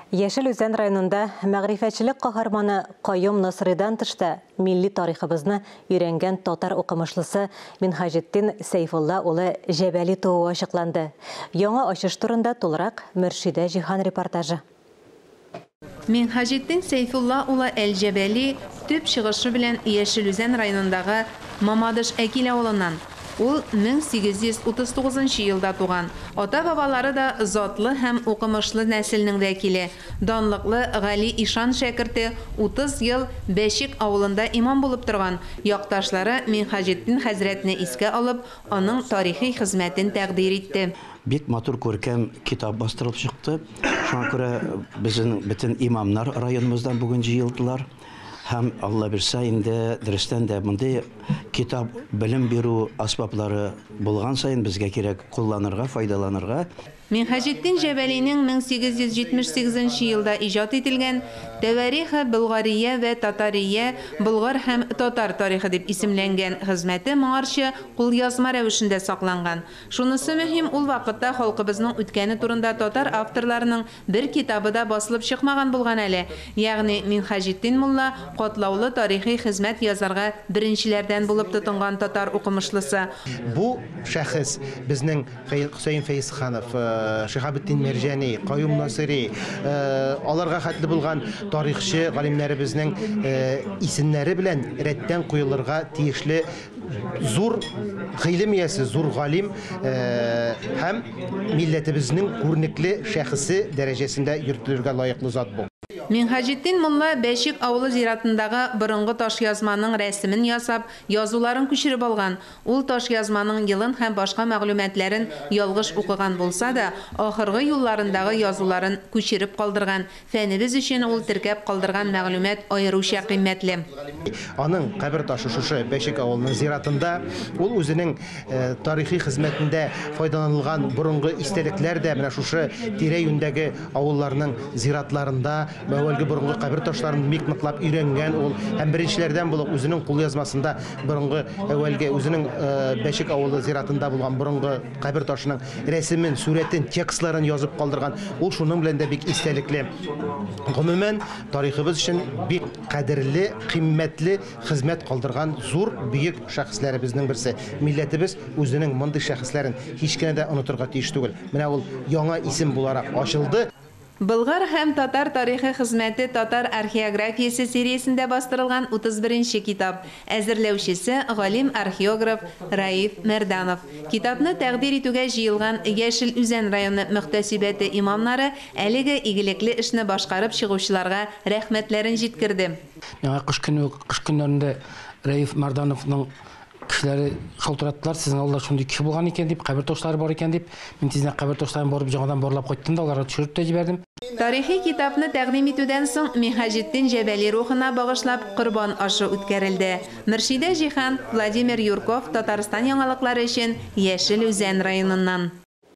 Яшел Үзән районында мәгърифәтчелек каһарманы Каюм Насыйридан тыш та милли тарихыбызны өйрәнгән татар укымышлысы Минһаҗетдин Сәйфулла улы Җәбәли тууы ачыкланды. Яңа ачыш турында тулырак Мөршидә Җиһан репортажы. Минһаҗетдин Сәйфулла улы Әл-Җәбәли төп чыгышы белән Яшел Үзән районындагы Мамадыш Әкил авылыннан. Ул 1839 елда туган. Ата-бабалары да затлы һәм укымышлы нәселнең вәкиле. Данлыклы Гали ишан шәкерте 30 ел Бәчек авылында имам булып торган. Якташлары Минһаҗетдин хәзрәтне искә алып, аның тарихи хезмәтен тәкъдир итте. Бик матур күркәм китап бастырылып чыкты. Шуңа күрә безнең бөтен имамнар районыбыздан бүген җыелдылар. Һәм Алла бирсә инде дөрестән дә мондый китап белем бирү асбаплары булган саен безгә кирәк кулланырга, файдаланырга. Минһаҗетдин Җәбәлинең 1878 елда иҗат ителгән Тәвариха Болгария вә Татария, Болгар һәм татар тарихы дип исемләнгән хезмәте моңарчы кулъязма рәвешендә сакланган. Шунысы мөһим, ул вакытта халкыбызның үткәне турында татар авторларының бер китабы да басылып чыкмаган булган әле. Ягъни Минһаҗетдин мулла катлаулы тарихи хезмәт язарга беренчеләрдән булып тотынган татар укымышлысы. Бу шәхес безнең Хөсәен Фәезханов, Шиһабетдин Мәрҗани, Каюм Насыйри, аларга хәтле булган тарихчы галимнәребезнең исемнәре белән рәттән куелырга тиешле зур гыйлем иясе, зур галим һәм милләтебезнең күренекле шәхесе дәрәҗәсендә йөртелергә лаеклы зат бу. Минһаҗетдин мулла Бәчек авылы зиратындагы борынгы ташъязманың рәсемен ясап, язуларын күчереп алган. Ул ташъязманың елын һәм башка мәгълүматларын ялгыш укыган булса да, ахыргы юлларындагы язуларын күчереп калдырган. Фәнебез өчен ул теркәп калдырган мәгълүмат аеруча кыйммәтле. Аның кабер ташы шушы Бәчек авылының зиратында. Ул үзенең тарихи хезмәтендә файдаланылган борынгы истәлекләр дә менә шушы тирә-юньдәге авылларның зиратларында әүвәлге борынгы кабер ташларын бик ныклап өйрәнгән ул һәм беренчеләрдән булып үзенең кулъязмасында борынгы әүвәлге үзенең Бәчек авылы зиратында булган борынгы кабер ташының рәсемен, сурәтен, текстларын язып калдырган. Ул шуның белән дә бик истәлекле. Гомумән, тарихыбыз өчен бик кадерле, кыйммәтле хезмәт калдырган зур, бөек шәхесләребезнең берсе. Милләтебез үзенең мондый шәхесләрен һич кенә дә онытырга тиеш түгел. Менә ул яңа исем буларак ачылды. Болгар һәм татар тарихы хезмәте татар археографиясе сериясендә бастырылган 31 нче китап. Әзерләүчесе галим-археограф Раиф Мәрданов. Китапны тәкъдир итүгә җыелган Яшел Үзән районы мөхтәсибәте имамнары әлеге игелекле эшне башкарып чыгучыларга рәхмәтләрен җиткерде. Миңа кыш көне үк, кыш көннәрендә Раиф Мәрдановның кешеләре шалтыраттылар, сезнең алда шундый кеше булган икән дип, кабер ташлары бар икән дип. Мин тиздән кабер ташларын барып яңадан барлап кайттым да, аларга төшереп тә җибәрдем. Тарихи китапны тәкъдим итүдән соң Минһаҗетдин Җәбәли рухына багышлап корбан ашы үткәрелде. Мөршидә Җиһан, Владимир Юрков, Татарстан яңалыклары өчен Яшел Үзән районыннан.